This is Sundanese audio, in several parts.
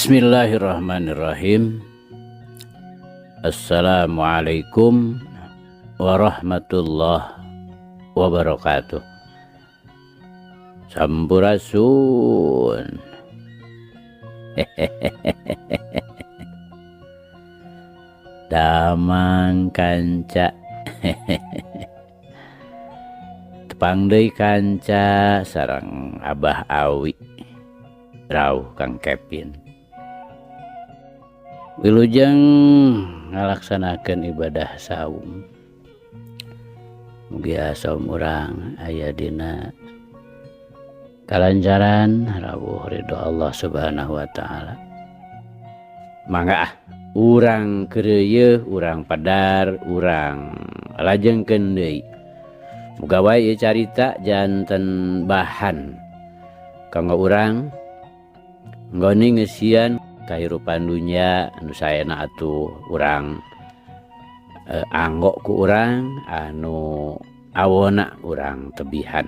Bismillahirrahmanirrahim. Assalamualaikum warahmatullahi wabarakatuh. Sampurasun. Damang kanca. Tepang deui kanca sareng Abah Awi. Rauh Kang Kevin. Wilujeng ngalaksanakeun ibadah saum. Mugia saum urang aya dina kalancaran rawuh ridho Allah Subhanahu wa taala. Mangga ah urang keureuyeung, urang padar, urang lajengkeun deui. Muga wae ieu carita janten bahan kanggo urang nggone ngeusian kahirupan dunya anu saena atuh urang anggo ku urang anu awona urang tebihan.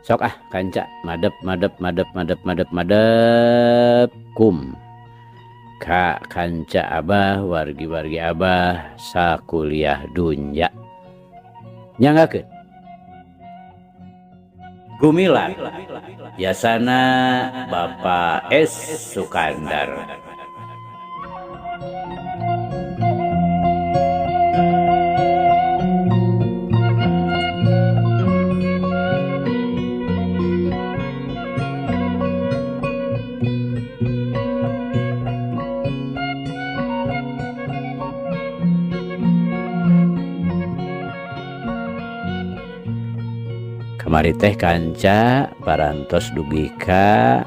Sok ah kanca madep madep madep madep madep madep kum ka kanca abah wargi-wargi abah sakuliah dunya. Nyanggakeun Gumilar Yasana Bapak S. Sukandar. Kamari teh kanca parantos dugi ka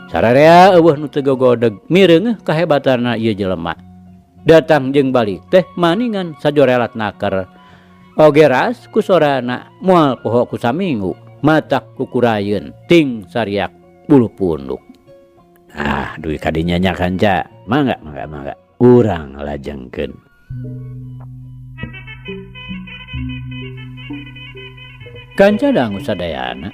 sararea eueuh nu teu gogodeg mireungeuh kahebatanna ieu jelema. Datang jeung balik teh maningan sajorelat naker. Oge ras ku sorana moal poho ku saminggu, matak kukurayeun ting sariak bulu punduk. Ah, dugi ka dinya nya kanca. Mangga mangga mangga urang lajengkeun. Kanca dangu sadayana.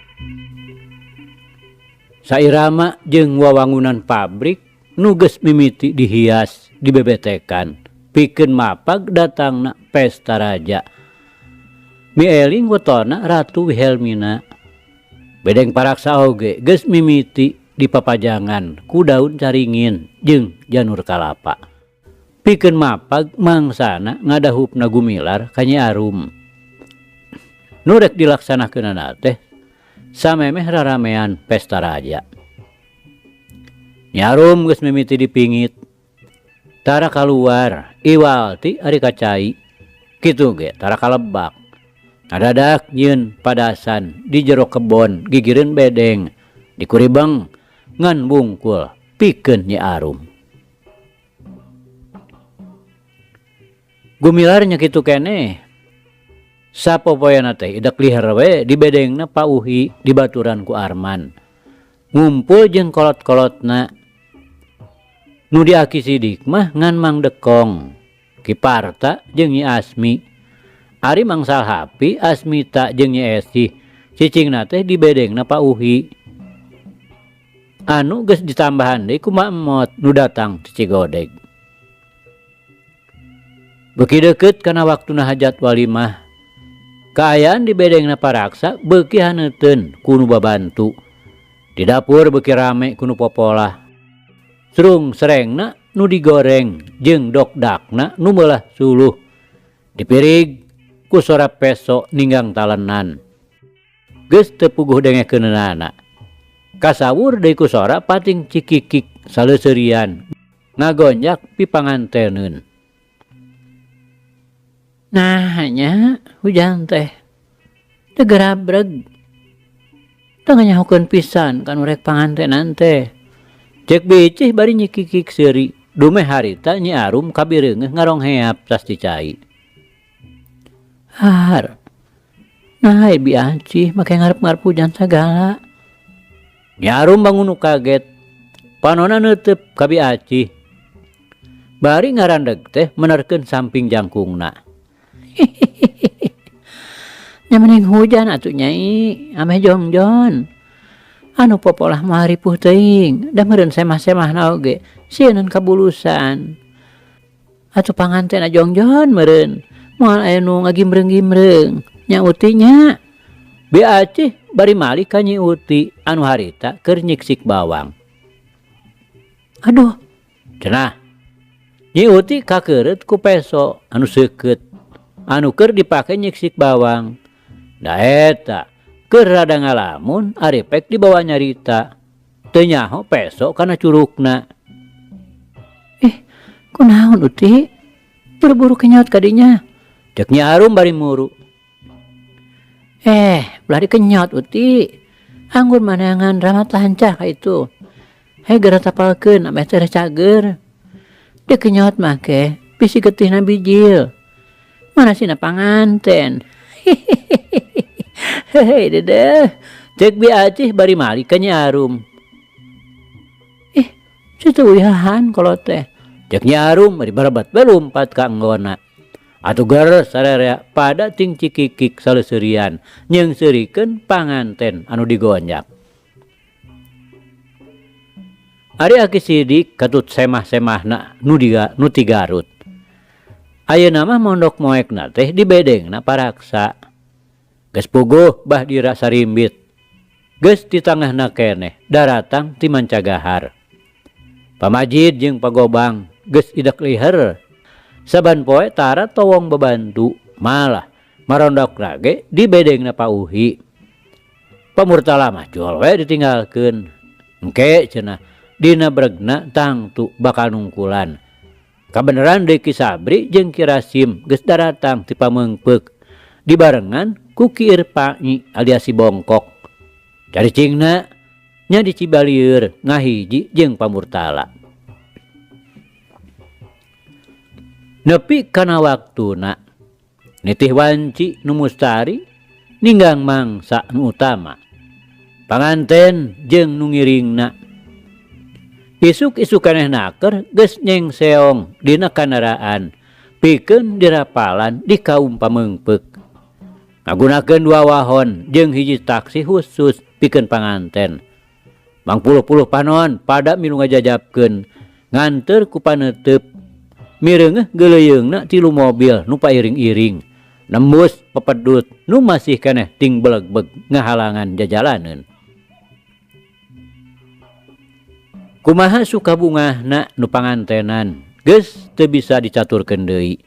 Sairama jeung wawangunan pabrik nu geus mimiti dihias dibebetekan pikeun mapag datangna pesta raja. Mieling wetona Ratu Wilhelmina. Bedeng paraksa oge geus mimiti dipapajangan ku daun caringin jeung janur kalapa. Pikeun mapag mangsana ngadahupna Gumilar ka Nyi Arum. Nu rek dilaksanakeunana teh samemeh raramean pesta raja. Nyi Arum geus mimiti dipingit. Tara kaluar, iwal ti ari kacai. Kitu ge tara kalebak. Ngadadak nyieun padasan di jero kebon gigireun bedeng dikuribeng ngan bungkul pikeun Nyi Arum. Gumilar nya kitu keneh. Sapopoeana teh idek liher we di bedengna pauhi dibaturan ku Arman. Ngumpul jeung kolot-kolotna. Nu diaki sidik mah ngan Mang Dekong, Ki Parta jeung Nyi Asmi. Ari Mang Salhapi, Asmita jeung Nyi Esih cicingna teh di bedengna pauhi. Anu geus ditambahan deui ku Mak Emot nu datang ti Cigodeg. Beuki deukeut kana waktuna hajat walimah. Kaayaan di bedengna paraksa beuki haneuteun ku nu babantu. Di dapur beuki rame ku nu popolah. Serung serengna nu digoreng jeung dokdakna nu meulah suluh. Dipirig ku sora peso ninggang talenan. Geus teu puguh dengekeunana. Kasawur deui ku sora pating cikikik saleuserian ngagonjak pipanganteneun. Nah nya hujan teh teu gerabreg. Teu nganyahokeun pisan ka nu rek pangantenan teh. Cek bicih bari nyikikik seuri. Dumeh harita Nyi Arum kabireungeuh ngarongheap tas ti cai. Har. Nah bi acih make ngarep-ngarep hujan sagala. Nyi Arum bangun kaget. Panona neuteub ka Bi Acih. Bari ngarandeg teh menerkeun samping jangkungna. Nya mending hujan atuh nyai, ameh jongjon. Anu popolah moal ripuh teuing, da meureun semah-semahna oge sieuneun kabulusan. Atuh panganten jongjon meureun, moal aya nu ngagimreung-gimreung, nya Uti nya. Bi Acih bari malik ka Nyi Uti anu harita keur nyiksik bawang. Aduh, cenah. Nyi Uti kakeureut ku peso anu seukeut anu keur dipake nyiksik bawang. Da eta keur rada ngalamun ari pek dibawa nyarita. Teu nyaho peso kana curukna. Ih, kunaon Uti? Buru-buru kenyot ka dinya. Cek Nyi Arum bari muru. Eh, ulah dikenyot Uti. Anggur maneangan ramat lancah ka itu. Hei geura tapalkeun ameh teh cager. Dikenyot mah ke bisi getihna bijil. Mana sina panganten. Hei dedeh. Cek Bi Acih bari malik ka Nyi Arum. Ih, situ uyahan kolot teh. Cek Nyi Arum bari barebat we lumpat ka enggona. Atuh ger sararea pada ting cikikik saleseurian nyeungseurikeun panganten anu digonjak. Ari Aki Sidik katut semah-semahna nu diga, nu ti Garut. Ayeuna mah mondok moekna teh di bedengna paraksa. Geus puguh bah dira sarimbit. Geus di tangahna keneh daratang ti mancagahar. Pamajid jeung pagobang geus idek liher. Saban poe tara towong babantu, malah marondok lage di bedengna pauhi. Pamurtala mah jual we ditinggalkeun. Engke cenah dina bregna tangtu bakal nungkulan. Kabeneran deui Ki Sabri jeung Ki Rasim geus daratang ti Pameungpeuk. Dibarengan ku Ki Irpangi alias si Bongkok. Caricingna nya di Cibalieur ngahiji jeung Pamurtala. Nepi kana waktuna nitih wanci nu mustari ninggang mangsa nu utama. Panganten jeung nu ngiringna. Isuk-isuk keneh naker geus nyengseong dina kandaraan pikeun dirapalan di kaum Pameungpeuk. Ngagunakeun dua wahon jeung hiji taksi khusus pikeun panganten. Mangpuluh-puluh panon pada milu ngajajabkeun nganteur ku paneuteub. Mireungeuh geuleuyeungna tilu mobil nu pairing-iring nembus pepedut nu masih keneh ting belegbeg ngahalangan jajalaneun. Kumaha suka bungahna nu pangantenan geus teu bisa dicaturkeun deui.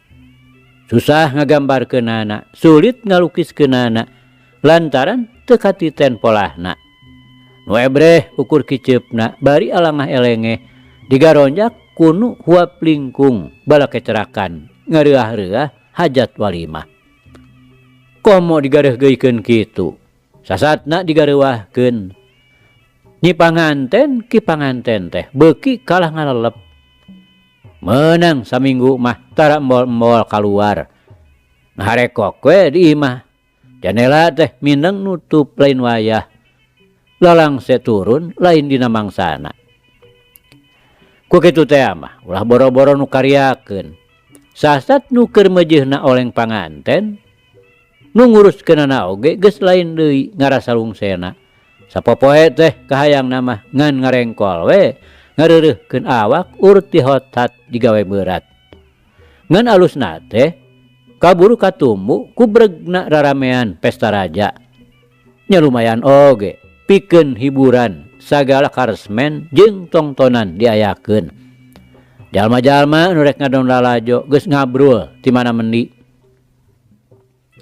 Susah ngagambarkeunana, sulit ngalukiskeunana lantaran teu katiten polahna. Nu ebreh ukur kiceupna bari alangah elengeh digaronjak kunu huap lingkung balakecerakan ngareuah-reuah hajat walimah. Komo digareuhgeuikeun kitu, sasatna digareuwahkeun. Nyi panganten ki panganten teh beuki kalah ngalelep. Meunang saminggu mah tara embol-embol kaluar. Ngaharekok we di imah. Janela teh mineng nutup lain wayah. Lalangse turun lain dina mangsana. Ku kitu teh mah ulah boro-boro nu karyakeun. Sasat nu keur meujeuhna oleng panganten, nu nguruskeunana oge geus lain deui ngarasa lungsena. Sapopoe teh kahayangna mah ngan ngarengkol we, ngareureuhkeun awak urut ti hotat digawe beurat. Ngan alusna teh kaburu katumbu ku bregna raramean pesta raja. Nya lumayan oge pikeun hiburan sagala karesmen jeung tongtonan diayakeun. Jalma-jalma nu rek ngadon lalajo geus ngabrul ti mana mendi.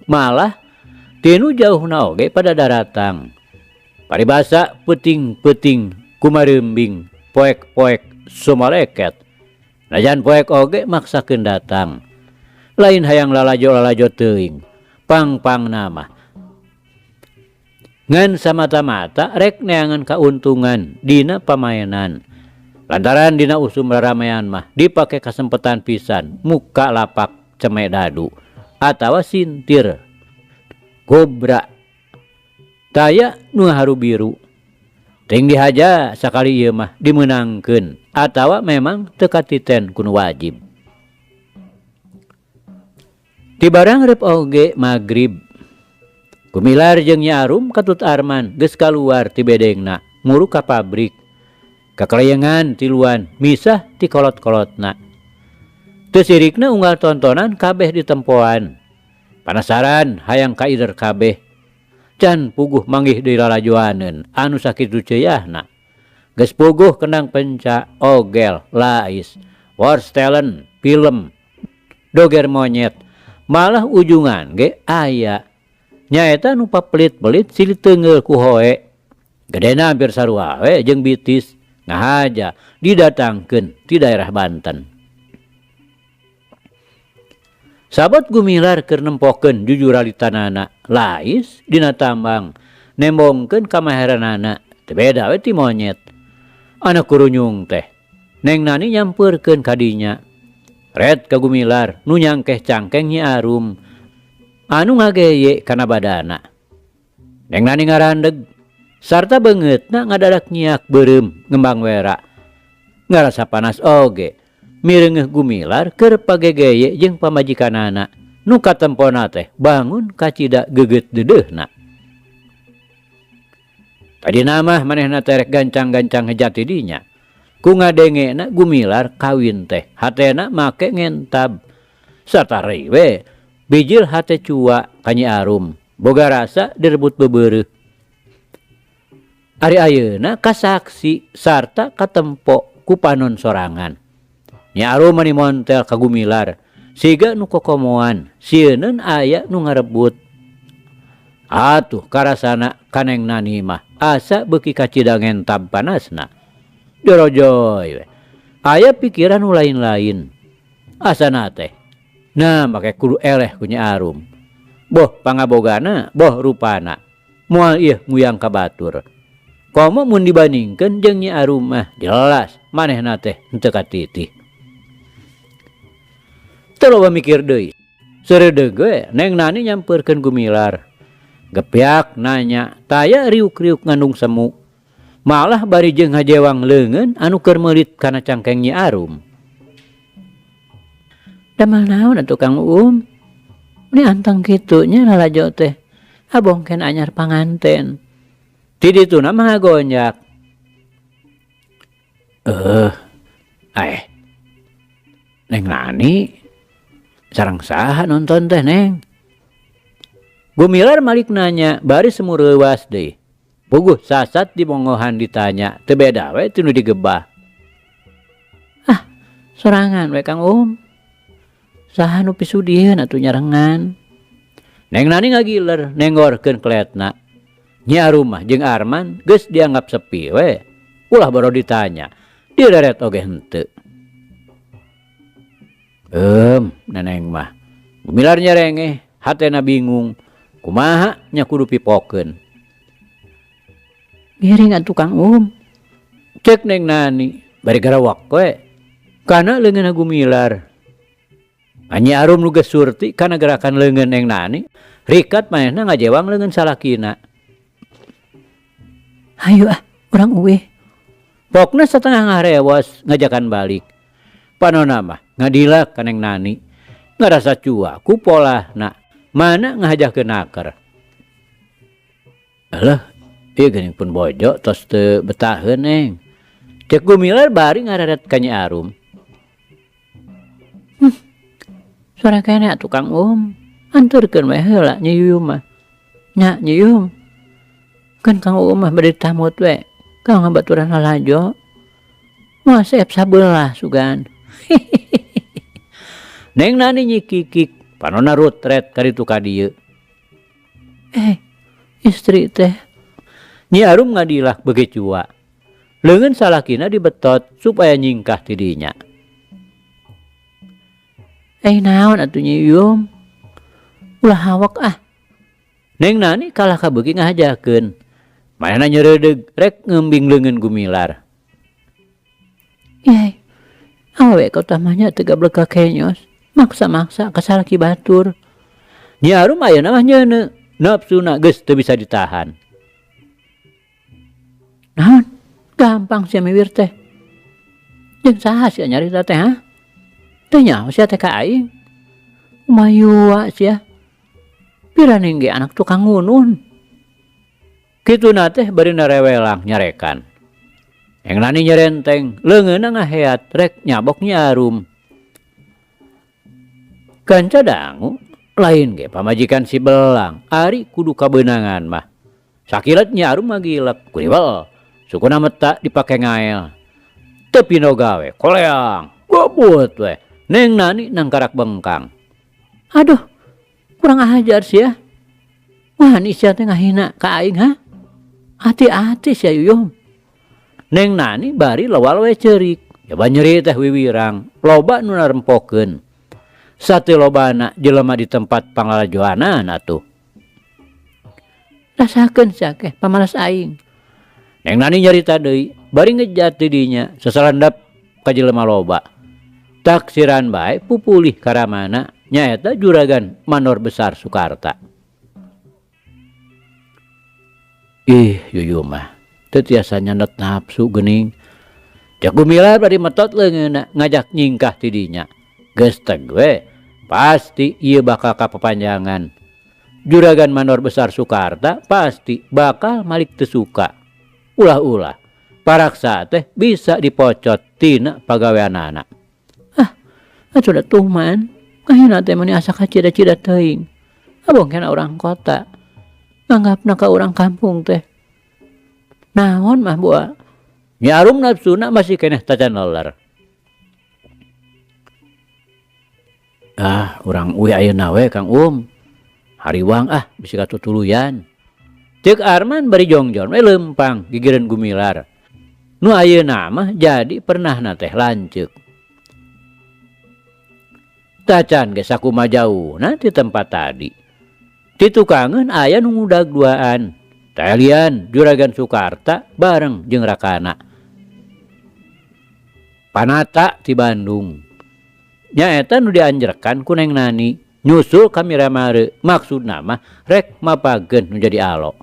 Malah tinu jauhna oge pada daratang. Paribasa peuting-peuting kumareumbing, poek-poek sumaleket. Najan poek oge maksakeun datang. Lain hayang lalajo-lalajo teuing, pang-pangna mah. Ngan samata-mata rek neangan kauntungan dina pamaenan. Lantaran dina usum raramean mah dipake kasempetan pisan muka lapak ceme dadu atawa sintir kobra taya nu haru biru. Ting dihaja sakali ieu mah dimeunangkeun atawa memang teu katiten ku nu wajib. Ti barang reup oge magrib. Gumilar jeung Nyi Arum katut Arman geus kaluar ti bedengna. muru ka pabrik. Kakalayangan tiluan misah ti kolot-kolotna. Teu sirikna unggal tontonan kabeh ditempoan. Panasaran hayang kaider kabeh. Can puguh manggih deui lalajoaneun anu sakitu ceuyahna. Geus puguh kendang penca, ogel, lais, worstelen, film, doger monyet, malah ujungan ge aya. Nyaeta nu papelit-pelit silih teunggeul ku hoe. Gedena hampir sarua we jeung bitis, ngahaja didatangkeun ti daerah Banten. Sabot Gumilar keur nempokeun jujuralitanana, lais dina tambang nembongkeun kamaheranana, teu beda we ti monyet. Anak kurunyung teh, Neng Nani nyampeurkeun ka dinya. Red ka Gumilar nu nyangkeh cangkeng Nyi Arum anu ngageye kana badana. Neng Nani ngarandeg sarta beungeutna ngadadak nyiak beureum ngembang wera. Ngarasa panas oge. Mireungeuh Gumilar keur pagegeye jeung pamajikanana nu katempona teh bangun kacida geugeut deudeuhna. Tadina mah manehna teh rek gancang-gancang heja ti dinya. Ku ngadengena Gumilar kawin teh hatena make ngentab. Sarta rei we bijil hate cua ka Nyi Arum boga rasa direbut beubeureuh. Ari ayeuna kasaksi sarta katempo ku panon sorangan. Nyi Arum mani montel ka Gumilar siga nu kokomoan sieuneun aya nu ngarebut. Atuh karasana ka Neng Nani mah asa beuki kacida ngentab panasna. Jorojoy we. Aya pikiran nu lain-lain. Asana teh nah make kudu eleh ku Nyi Arum. Boh pangabogana, boh rupana. Moal ieu nguyang ka batur. Komo mun dibandingkeun jeung Nyi Arum mah jelas manehna teh henteu katitih. Teu loba mikir deui. Seureudeuh ge Neng Nani nyampeurkeun Gumilar. Gepyak nanya, taya riuk-riuk ngandung semu. Malah bari jeung ngajewang leungeun anu keur meulit kana cangkeng Nyi Arum. Damel naon atuh Kang Uum? Ni anteng kitu nya lalajo teh. Abongken anyar panganten. Ti dituna mah ngagonjak. Neng Nani sareng saha nonton teh Neng? Gumilar malik nanya bari semu reuwas deui. Puguh sasat di bongohan ditanya teu beda we ti nu digebah. Ah, sorangan we Kang Uum. Saha nu pisudieun atuh nyarengan. Neng Nani ngagiler nenggorkeun kletna. Nyi Arum mah jeung Arman geus dianggap sepi we. Ulah boro ditanya, direret oge henteu. Neneng mah. Gumilar nyerengeh, hatena bingung. Kumaha nya kudu pipokeun. Ngiring atuh Kang Uum. Cek Neng Nani bari garawak we. Kana leungeunna Gumilar. Nyi Arum nu geus surti kana gerakan leungeun Neng Nani, rikat manehna ngajewang leungeun salakina. Hayu ah, urang uwih. Pokna satengah ngarewas ngajakan balik. Panona mah ngadilak ka Neng Nani. Ngarasa cua ku polahna mana ngahajakeun naker. Alah, ieu geuning pun bojo tos teu betaheun Neng. Cek Gumilar bari ngareret ka Nyi Arum. Suara kene atuh Kang Uum. Anturkeun we heula Nyi Yuyum mah. Nya Nyi Yuyum. Keun Kang Uum mah bade tamut we. Kang ngabaturan lalajo. Moal seep sabelah sugan. Neng Nani nyikikik panona rutret ka ditu ka dieu. Istri teh. Nyi Arum ngadilak beuki cua. Leungeun salakina dibetot supaya nyingkah ti dinya. Naon atuh Nyi Yum? Ulah hawak ah. Neng Nani kalah ka beuki ngahajakeun. Manehna nyeureudeuh rek ngeumbing leungeun Gumilar. Yai, awewe ka utamanya teu gablek ka kenyos. Maksa-maksa ka salaki batur. Nyi Arum ayeuna mah nyeuneu, nafsuna geus teu bisa ditahan. Naon? Gampang sia miwir teh. Jeung saha sia nyarita teh ha? Teu nyaho sia teh ka aing. Mayua sia. Piraning ge anak tukang ngunun. Kituna teh bari narewelang nyarekan. Neng Nani nyerenteng, leungeunna ngaheat rek nyabok Nyi Arum. Kanca dangu lain ge pamajikan si Belang, ari kudu kabeunangan mah. Sakilat Nyi Arum magilek, kuriwel, sukuna meta dipake ngael. Teu pino gawe, koleang, gobut we. Neng Nani nangkarak bengkang. Aduh, kurang ajar sia. Wani sia teh ngahina ka aing ha? Hati-hati sia Yuyum. Neng Nani bari lewal we ceurik. Coba nyeri teh wiwirang, loba nu narempokeun. Sate lobana jelema di tempat panglalajoanan atuh. Rasakeun sia keh pamalas aing. Neng Nani nyarita deui, bari ngejat di dinya sasalandap ka jelema loba. Taksiran bae pupulih karamana nyaeta juragan Manor Besar Sukarta. Ih, Yuyu mah teu tiasa nyandet nafsu geuning. Cek Gumilar bari metot leungeunna ngajak nyingkah ti dinya. Geus teg we, pasti ieu bakal kapapanjangan. Juragan Manor Besar Sukarta pasti bakal malik teu suka. Ulah-ulah, paraksa teh bisa dipocot tina pagaweanana. Ah, atuh da tuh man, ngahina teh mani asa kacida-cida teuing. Abong kena urang kota, nganggapna ka urang kampung teh. Naon mah bua? Nyi Arum nafsuna masih keneh tacan leler. Ah, urang uih ayeuna we Kang Um. Hariwang ah bisi katutuluyan. Ceuk Arman bari jongjon we leumpang gigireun Gumilar. Nu ayeuna mah jadi pernahna teh lanceuk. Tacan ge sakumaha jauhna ti tempat tadi. Ti tukangeun aya nu ngudag duaan. Talian Juragan Sukarta bareng jeung rakana. Panata ti Bandung. Nyaeta nu dianjerkan ku Neng Nani nyusul ka Miramare maksudna mah rek mapageun nu jadi alo.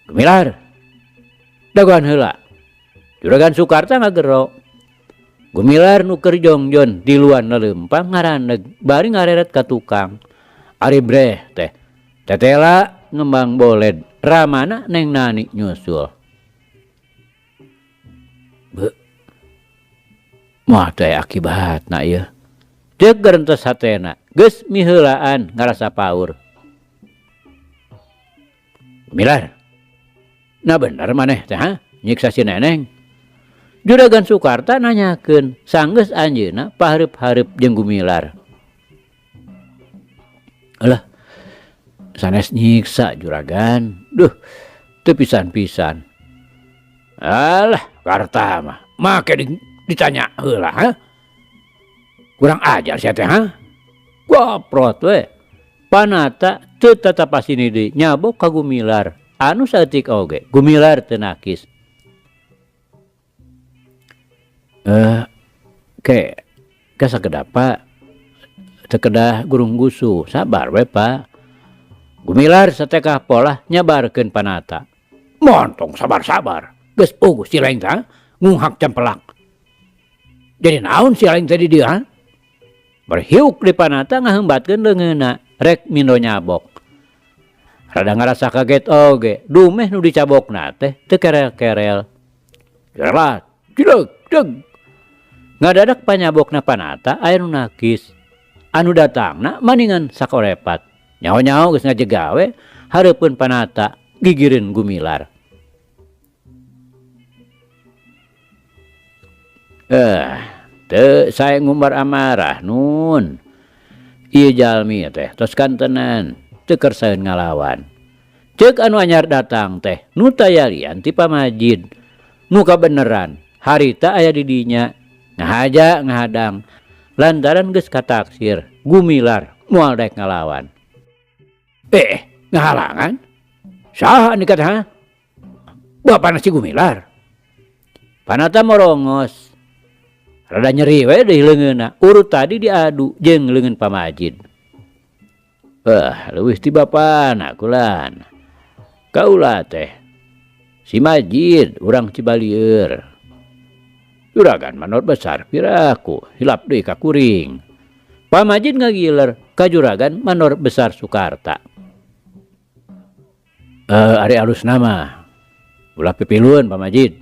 Gumilar. Dagoan heula. Juragan Sukarta ngagero. Gumilar nu keur jongjon di luan leumpang ngaraneg bari ngareret ka tukang. Ari breh teh tetela ngembang boled ramana Neng Nani nyusul. Be. Moal teh akibatna ieu. Ceuk gerentes hatena geus miheulaan ngarasa paur. Gumilar. Nah bener maneh teh ha nyiksa si Neneng. Juragan Sukarta nanyakeun sanggeus anjeunna pahareup-hareup jeung Gumilar. Alah, sanes nyiksa juragan. Duh, teu pisan-pisan. Alah, Karta mah make ditanya heula ha. Kurang ajar sia teh ha. Goprot we. Panata teu tatapasini deui nyabok ka Gumilar. Anu saeutik oge Gumilar teu nakis. Ke kasakedapa teu kedah gurung gusuh, sabar we Pak. Gumilar satekah polah nyabarkeun Panata. Montong sabar-sabar, geus puguh si Leng teh ngunghak campelak. Jadi naon si Leng teh di dieu ha? Berhiuk di Panata ngaheumbatkeun leungeunna rek mindo nyabok. Rada ngarasa kaget oge, dumeh nu dicabokna teh teu kerel-kerel. Jelat, jedeg, deg. Ngadadak panyabokna Panata aya nu nakis. Anu datangna maningan sakorepat. Nyaho-nyaho geus ngajegawe hareupeun Panata gigireun Gumilar. Teu sae ngumbar amarah nun. Ieu jalmi teh tos kantenan teu kersaeun ngalawan. Ceuk anu anyar datang teh nu tayalian ti pamajid. Nu kabeneran harita aya di dinya ngahaja ngahadang lantaran geus kataksir Gumilar moal daek ngalawan. Ngahalangan? Saha anu dikata ha? Bapana si Gumilar. Panata morongos. Rada nyeri we deui leungeunna. Urut tadi diadu jeung leungeun pamajid. Leuwih ti bapana kulan. Kaula teh si Majid urang Cibalieur. Juragan Manor Besar piraku hilap deui ka kuring. Pamajid ngagiler ka Juragan Manor Besar Sukarta. Ari alusna mah ulah pipilueun Pa Majid.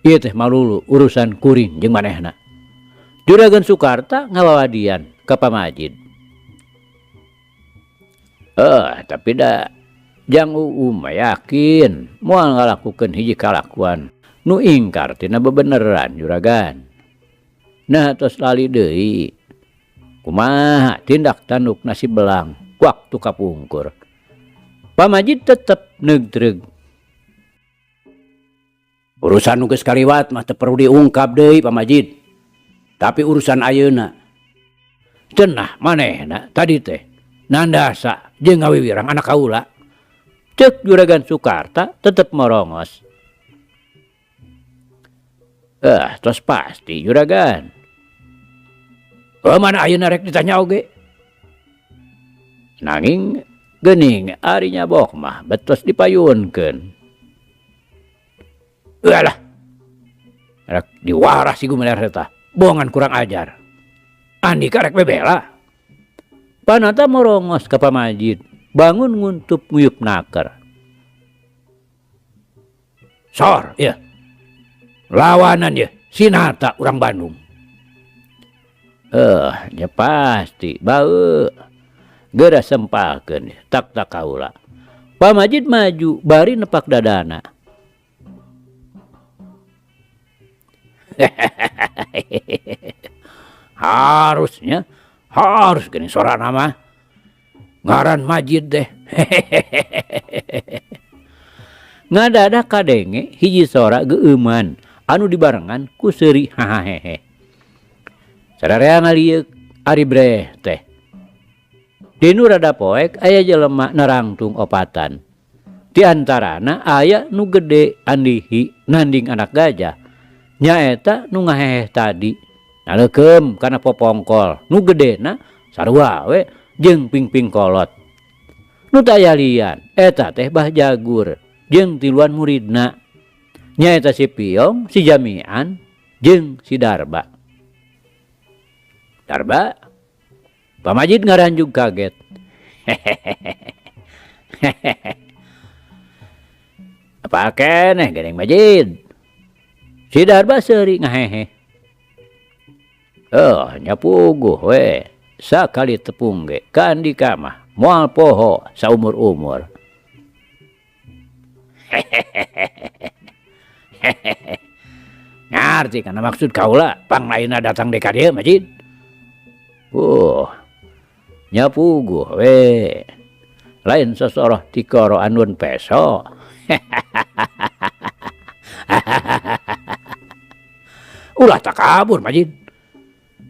Ieu teh malulu urusan kuring jeung manehna. Juragan Sukarta ngawawadian ka Pa Majid. Tapi da Jang Uum mah yakin moal ngalakukeun hiji kalakuan nu ingkar tina bebeneran juragan. Nah tos lali deui. Kumaha tindak tanduk nasi belang waktu kapungkur. Pa Majid tetep neugdreug. Urusan nu geus kaliwat mah teu perlu diungkap deui Pa Majid. Tapi urusan ayeuna cenah manehna tadi teh nandasa jeung ngawiwirang anak kaula. Ceuk Juragan Sukarta tetep morongos. Tos pasti Juragan. Oh, mana ayeuna rek ditanya oge. Nanging geuning ari nyabok mah betos dipayunkeun. Alah. Rek diwarah si Gumelar eta. Bongan kurang ajar. Andika rek bebela. Panata morongos ka pamajid, bangun nguntup nguyup naker. Sor, ya. Lawanan ya, Sinata urang Bandung. Nya pasti bau. Geura sempalkeun tak tak kaula. Pamajid maju bari nepak dadana. Harusnya, harus gini sorana mah. Ngaran Majid deh. Ngadadak kadenge hiji sora geueuman anu dibarengan ku seuri hahahehe. Sararea ngalieuk ari breh teh. Dinu rada poek aya jelema narangtung opatan. Di antarana aya nu gede andihi nanding anak gajah. Nyaeta nu ngahehe tadi. Naleukeum kana popongkol nu gedena sarua we jeung pingping kolot. Nu taya lian eta teh Bah Jagur jeung tiluan muridna. Nyaeta si Piong, si Jamian jeung si Darba. Darba? Pamajid ngaranjug kaget. Apa keneh geuning Majid? Si Darba seuri ngahehe. Oh, nya puguh we. Sakali tepung ge ka Andika mah moal poho saumur-umur. Ngarti kana maksud kaula panglainna datang deui ka dieu Majid. Nya puguh we. Lain sosoroh tikoro andun peso. Ulah takabur Majid.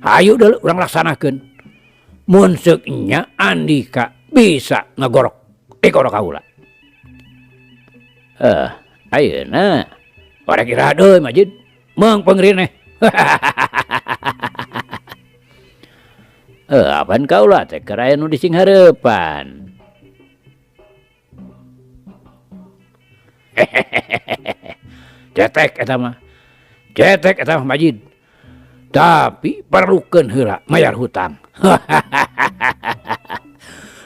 Hayu deuleu urang laksanakeun. Mun seuk nya Andika bisa ngagorok tikoro kaula. Ayeuna ora kira deui Majid. Meung pengrineh. Apan kaula teh keur aya nu disinghareupan. Cetek eta mah. Cetek eta mah Majid. Tapi perlukeun heula mayar hutang.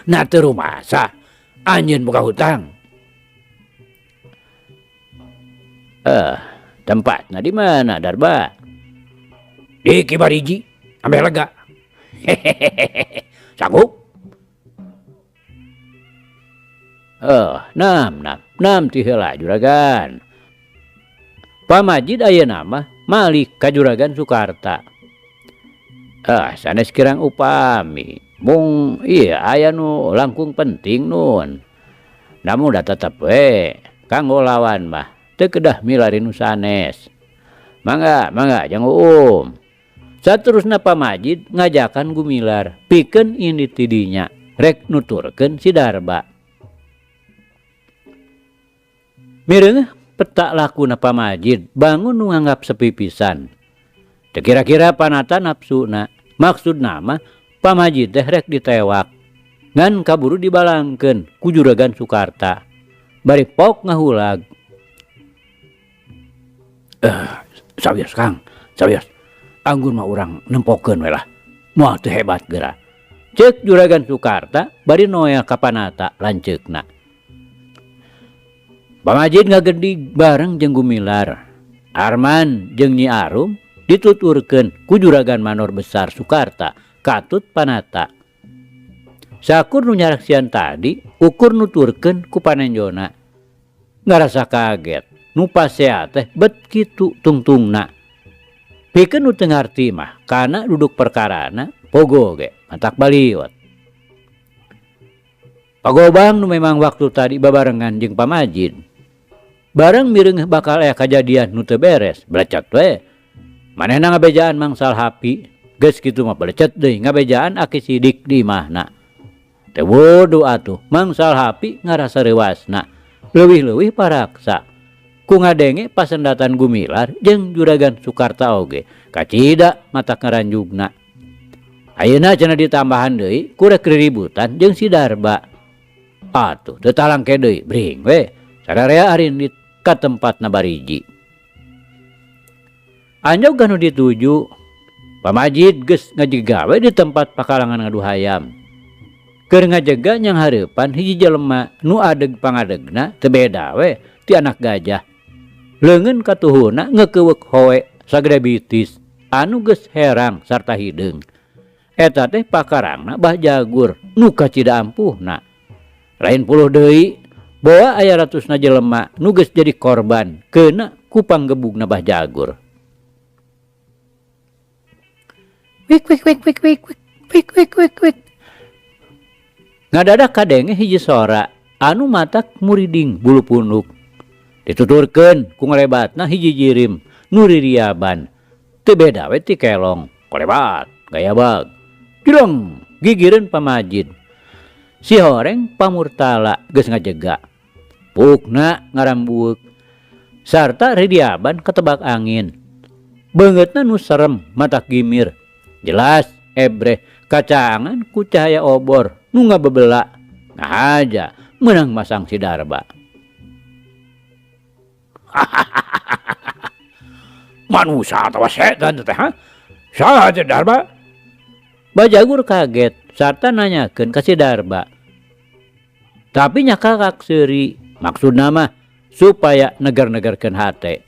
Nah teu rumasa anjeun boga hutang. Tempatna di mana Darba? Di Kibariji, ameh lega. Sanggup? Nam, nam, nam ti heula juragan. Pamajid ayeuna mah malik ka Juragan Sukarta. Sanes kirang upami. Mung ieu aya nu langkung penting nun. Namun da tetep we kanggo lawan mah teu kedah milari nu sanes. Mangga, mangga jang Uum. Saterusna Pamajid ngajakan Gumilar pikeun indit ti dinya rek nuturkeun si Darba. Mireungeuh petak lakuna Pamajid bangun nu nganggap sepi pisan. Teu kira-kira panata nafsuna, maksudna mah Pamajid teh rek ditewak. Ngan kaburu dibalangkeun ku Juragan Sukarta. Bari pok ngahulag. Sawios Kang, sawios. Anggun mah urang nempokeun we lah. Moal teu hebat geura. Ceuk Juragan Sukarta bari noel ka panata lanceukna. Pamajid ngagedig bareng jeung Gumilar. Arman jeung Nyi Arum dituturkeun ku juragan Manor Besar Sukarta katut panata. Sakur nu nyaraksian tadi ukur nuturkeun ku panenjona. Ngarasa kaget nu pasea teh bet kitu tungtungna. Pikeun nu teu ngarti mah kana duduk perkarana pogo ge matak baliot. Pagobang nu memang waktu tadi babarengan jeung Pamajid. Bareng mireungeuh bakal aya kajadian nu teu beres, belecet we. Manehna ngabejaan Mang Salhapi, geus kitu mah belecet deui ngabejaan Aki Sidik di imahna. Teu bodoh atuh, Mang Salhapi ngarasa reuasna, leuwih-leuwih paraksa. Ku ngadenge pasendatan Gumilar jeung Juragan Sukarta oge, kacida matak ngaranjugna. Ayeuna cenah ditambahan deui ku rek riributan jeung si Darba. Atuh teu talangke deui, bring we. Sararea arindit ka tempatna bariji. Anjog anu dituju, Pamajid geus ngajega we di tempat pakalangan ngadu hayam. Keur ngajega nyanghareupan hiji jelema nu adeg pangadegna teu beda we ti anak gajah. Leungeun katuhuna ngekeuweuk hoe sagede bitis anu geus herang sarta hideung. Eta teh pakarangna Bah Jagur nu kacida ampuhna. Lain puluh deui, boa aya ratusna jelema nu geus jadi korban keuna ku panggebugna Bah Jagur. Wik wik wik wik wik wik wik wik wik wik. Ngadadak kadenge hiji sora anu matak muriding bulu punduk. Dituturkeun ku ngalebatna hiji jirim nu ririaban. Teu beda we ti kelong, kolebat gaya bag. Dileng gigireun Pamajid. Si horeng pamurtala geus ngajega. Pukna ngarambueuk sarta ridiaban ketebak angin. Beungeutna nu serem matak gimir. Jelas ebreh kacangan ku cahaya obor nu ngabebela. Ngahaja meunang masang si Darba. Manusia atawa setan teh ha? Saha teh Darba? Bajagur kaget sarta nanyakeun ka si Darba. Tapi nyakakak seuri, maksudna mah supaya neger-negerkeun hate.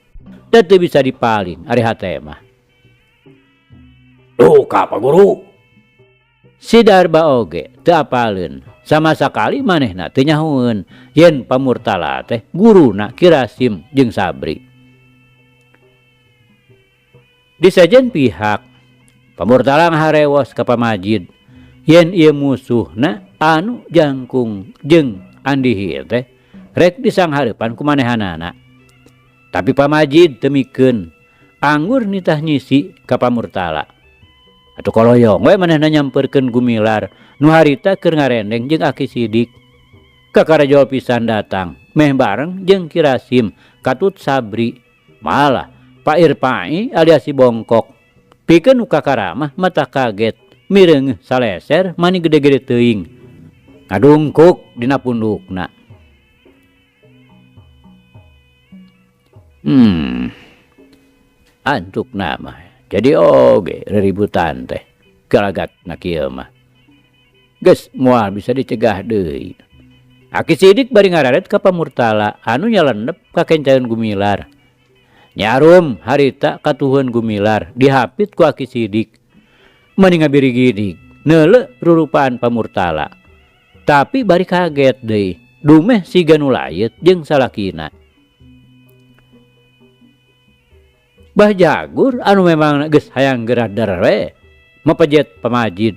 Da teu bisa dipaling ari hate mah. Duka Pak Guru. Si Darba oge teu apaleun, sama sakali manehna teu nyahoeun yen pamurtala teh guruna Ki Rasim jeung Sabri. Di sejen pihak, pamurtala ngaharewos ka Pamajid yen ieu musuhna anu jangkung jeung Andihi teh rek disanghareupan ku manehanana. Tapi Pamajid teu mikeun, anggur nitah nyisi ka pamurtala. Atuh koloyong we manehna nyamperkeun Gumilar nu harita keur ngarendeng jeung Aki Sidik. Kakarajol pisan datang meh bareng jeung Ki Rasim katut Sabri. Malah Pak Irpai alias si Bongkok. Pikeun nu kakaramah mata kaget mireungeuh saleser mani gede-gede teuing. Ngadungkuk dina pundukna. Antukna mah jadi oge reributan teh galagatna kieu mah. Geus moal bisa dicegah deui. Aki Sidik bari ngararet ka pamurtala anu nyalendep ka kencaeun Gumilar. Nyarum harita katuhun Gumilar dihapit ku Aki Sidik. Mani ngabirigidig neuleuh rurupaan pamurtala. Tapi bari kaget deui dumeh siga nu layeut jeung salakina. Bah Jagur anu memang geus hayang gerader we mapejet Pamajid.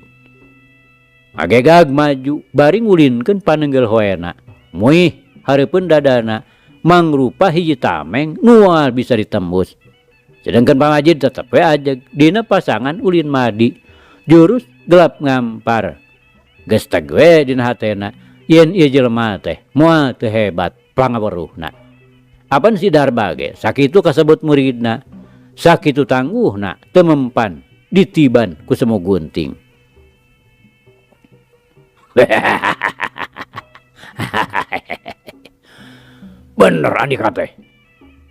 Agegag maju bari ngulinkeun panenggel hoena. Muih hareupeun dadana mangrupa hiji tameng nu moal bisa ditembus. Sedangkan Pamajid tetep we ajeg dina pasangan ulin madi jurus gelap ngampar. Geus teg we dina hatena yen ieu jelema teh moal teu hebat pangaweruhna. Apan si Darba ge sakitu kasebut muridna, sakitu tangguhna teu mempan ditiban ku semu gunting. Bener Andika teh.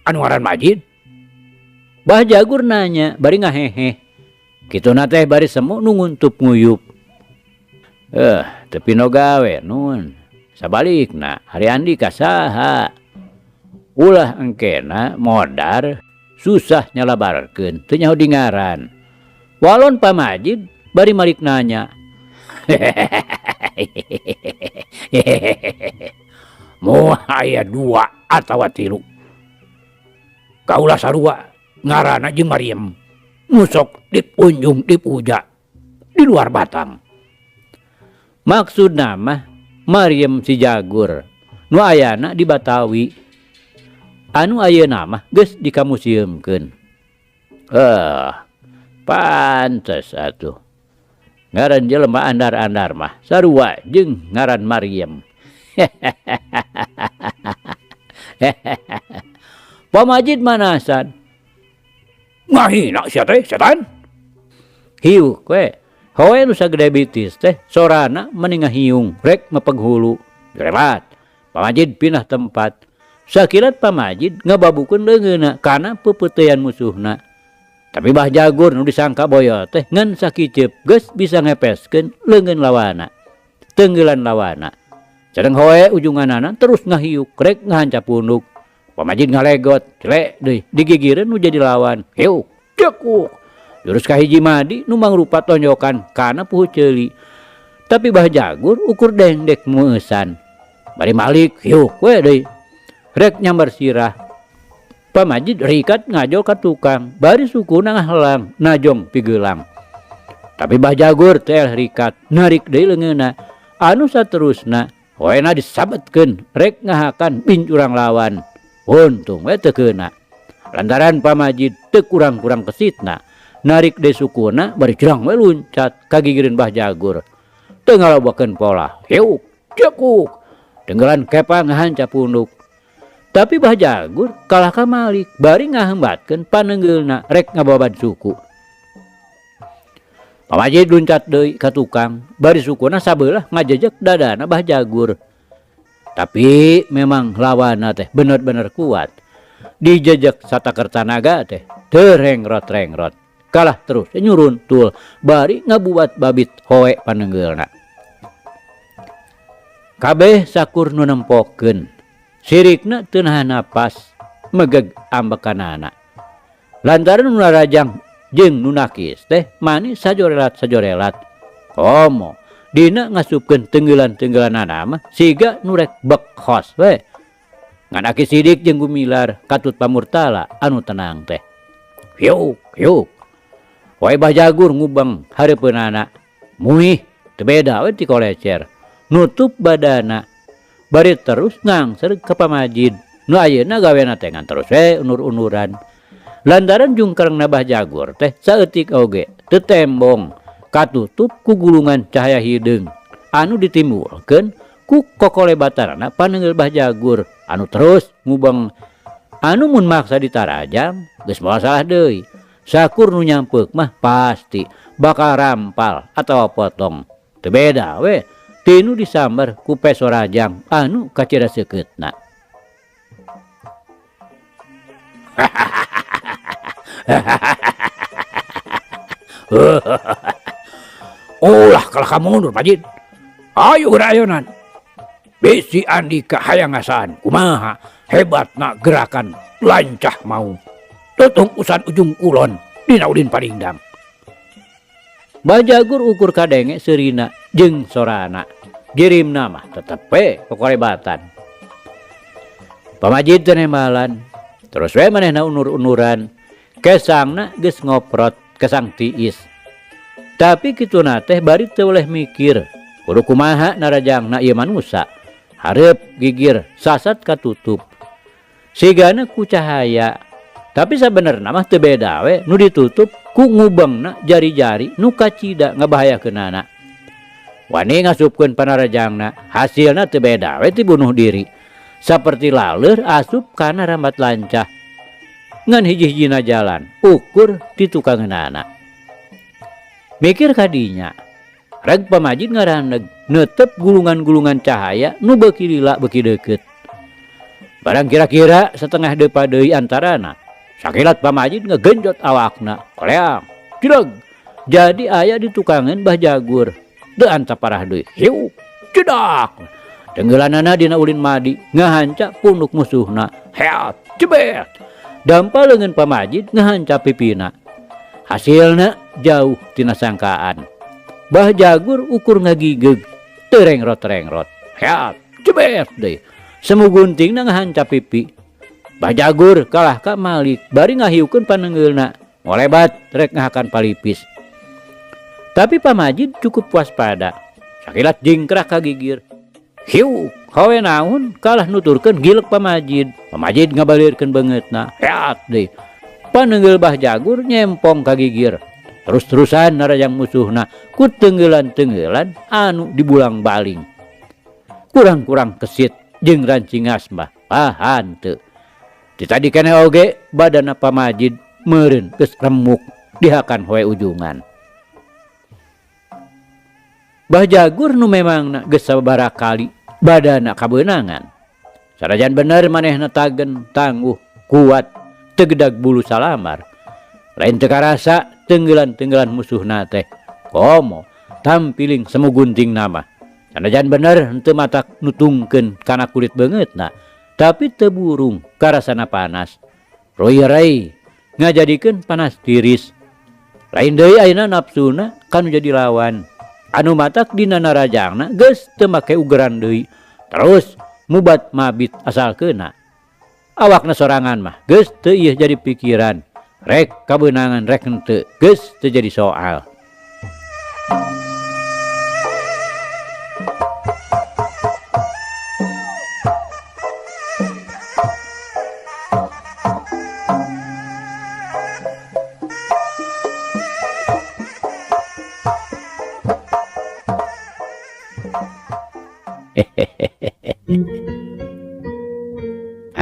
Anu ngaran Majid? Bah Jagur nanya bari ngaheheh. Kituna teh bari semu nu nguntup nguyup. Teu pino gawe nun. Sabalikna hari Andika saha? Ulah engkena modar susah nyalabarkeun teu nyaho di ngaran. Walon Pamajid bari malik nanya. Moal aya 2 atawa 3. Kaula sarua ngaranna jeung Maryam. Nu sok dipunjung dipuja di luar batang. Maksudna mah Maryam si Jagur nu ayana di Batawi. Anu ayeuna mah geus dikamuseumkeun. Pantes atuh. Ngaran jelema andar-andar mah sarua jeung ngaran Maryam. Pamajid manasan. Ngahina sia teh setan. Hiuk we. Hoe nu sagede bitis teh sorana meni ngahiung rek mapeghulu. Gerebat. Pamajid pindah tempat. Sakilat Pamajid ngababukeun leungeunna kana peupeuteuyan musuhna. Tapi Bah Jagur nu disangka boyo teh ngan sakiceup geus bisa ngepeskeun leungeun lawana. Tenggelan lawana. Sareng hoe ujunganana terus ngahiuk rek ngahancap punduk. Pamajid ngalegot, celek deui digigireun nu jadi lawan. Hiuk, cekuk. Jurus kahiji madi nu mangrupa tonjokan kana puhu ceuli. Tapi Bah Jagur ukur dengdek meueusan. Bari malik hiuk we deui. Rek nyambar sirah. Pamajid rikat ngajol ka tukang, bari sukuna ngahelang najong pigelang. Tapi Bah Jagur teh rikat narik deui leungeunna. Anu saterusna hoena disabetkeun rek ngahakan bincurang lawan. Untung we teu keuna. Lantaran Pamajid teu kurang-kurang kesitna, narik deui sukuna bari curang we luncat kagigireun Bah Jagur. Teu ngalobakeun pola, hiuk, cekuk. Tenggelan kepa ngahanca punduk. Tapi Bah Jagur kalah ka Malik bari ngahembatkeun panenggeulna rek ngababad suku. Pamajid luncat deui ka tukang, bari sukuna sabeulah ngajejek dadana Bah Jagur. Tapi memang lawanna teh bener-bener kuat. Dijejek sataker tanaga teh teu rengrot-rengrot. Kalah terus nyuruntul bari ngabuat babit hoe panenggeulna. Kabeh sakur nu nempokeun. Sirikna teu nahan napas, megeg ambekanana. Lantaran nu narajang jeung nu nakis teh mani sajorelat-sajorelat. Komo dina ngasupkeun tenggelan-tenggelanana mah siga nu rek bekhos we. Ngan Aki Sidik jeung Gumilar katut pamurtala anu tenang teh. Hiuk, hiuk. Wae Bah Jagur ngubeng hareupeunana. Muih teu beda we ti kolecer. Nutup badana. Bari terus ngangser ka Pamajid. Nu ayeuna gawena teh ngan terus we unur-unuran. Lantaran jungkerengna Bah Jagur teh saeutik oge teu tembong katutup ku gulungan cahaya hideung anu ditimbulkeun ku kokolebatanana panenggel Bah Jagur anu terus ngubeng. Anu mun maksa ditarajang geus moal salah deui. Sakur nu nyampeuk mah pasti bakal rampal atawa potong. Teu beda we tinu disambar ku peso rajang anu kacida seukeutna. Ulah kalah ka mundur Pajid. Ayo geura ayonan. Bisi Andika hayang ngasaan kumaha hebatna gerakan lancah mau. Tutung usan ujung kulon dina Udin Paringdang. Bajagur ukur kadenge seurina jeung sorana. Jirimna mah tetep we kokorebatan. Pamajid teh nembalan, terus we manehna unur-unuran. Kesangna geus ngoprot, kesang tiis. Tapi kituna teh bari teu boleh mikir, kudu kumaha narajangna ieu manusa. Hareup gigir sasat katutup. Sigana ku cahaya. Tapi sabenerna mah teu beda we nu ditutup ku ngubengna jari-jari nu kacida ngabahayakeunana. Wani ngasupkeun panarajangna, hasilna teu beda we ti bunuh diri. Saperti laleur asup kana rambat lancah. Ngan hiji-hijina jalan, ukur ti tukangeunana. Mikir kadinya, reg pamajid ngaraneg neutep gulungan-gulungan cahaya nu beuki lila beuki deukeut. Barang kira-kira setengah depa deui antarana, sakilat pamajid ngegenjot awakna, koleang, jreg. Jadi aya di tukangan Bah Jagur. Teu antap parah deui, hiuk, cedak. Tenggelanana dina ulin madi ngahanca punuk musuhna. Heat, jebet. Dampa leungeun Pamajid ngahanca pipina. Hasilna jauh tina sangkaan. Bah Jagur ukur ngagigeug, teu rengrot-rengrot. Heat, jebet deui. Semu guntingna ngahanca pipi. Bah Jagur kalah ka Malik bari ngahiukeun panengeulna. Ngolebat rek ngahakan palipis. Tapi Pamajid cukup waspada. Sakilat jingkrah ka gigir. Hiu, hawe naon kalah nuturkeun gilek Pamajid. Pamajid ngabalirkeun beungeutna. Heat deui. Panengeul Bah Jagur nyempong ka gigir. Terus-terusan narajang musuhna ku tenggelan-tenggelan anu dibulang-baling. Kurang-kurang kesit jeung rancingas mah pahan teu. Ti tadi keneh oge badana Pamajid meureun geus remuk dihakan hoe ujungan. Bah Jagur nu memangna geus sababaraha kali badana kabeunangan. Sanajan bener manehna tagen, tangguh, kuat, teu gedag bulu salamar. Lain teu karasa tenggelan-tenggelan musuhna teh. Komo tampiling semu gunting nama. Sanajan bener henteu matak nutungkeun kana kulit beungeutna, tapi teu burung karasana panas. Roy-ray ngajadikeun panas tiris. Lain deui ayeuna nafsuna kanu jadi lawan. Anu matak dina narajangna geus teu make ugeran deui. Terus mubat mabit asal keuna. Awakna sorangan mah geus teu ieu jadi pikiran. Rek kabeunangan rek henteu geus teu jadi soal.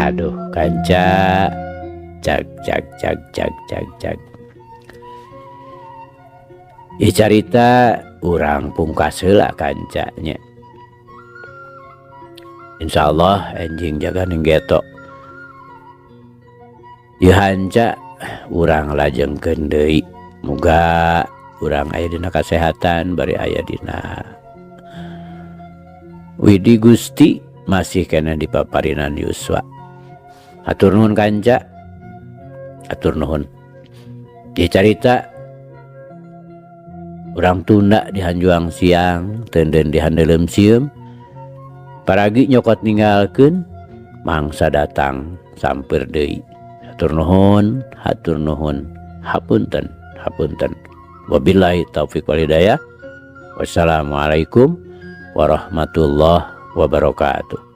Aduh kanca, cag cag cag cag cag cag. Ieu carita urang pungkas heula kanca nya. Insyaallah enjing jaga ning geto. Ieu hanca urang lajengkeun deui. Muga urang aya dina kasehatan bari aya dina Widi Gusti masih kena di paparinan Yuswa. Hatur nuhun kanca. Hatur nuhun. Ieu carita urang tunda di hanjuang siang, teunden di handeuleum sieum. Paragi nyokot ninggalkeun, mangsa datang samper deui. Hatur nuhun, hatur nuhun. Hapunten, hapunten. Wabillahi taufik wal hidayah. Wassalamualaikum warahmatullahi wabarakatuh.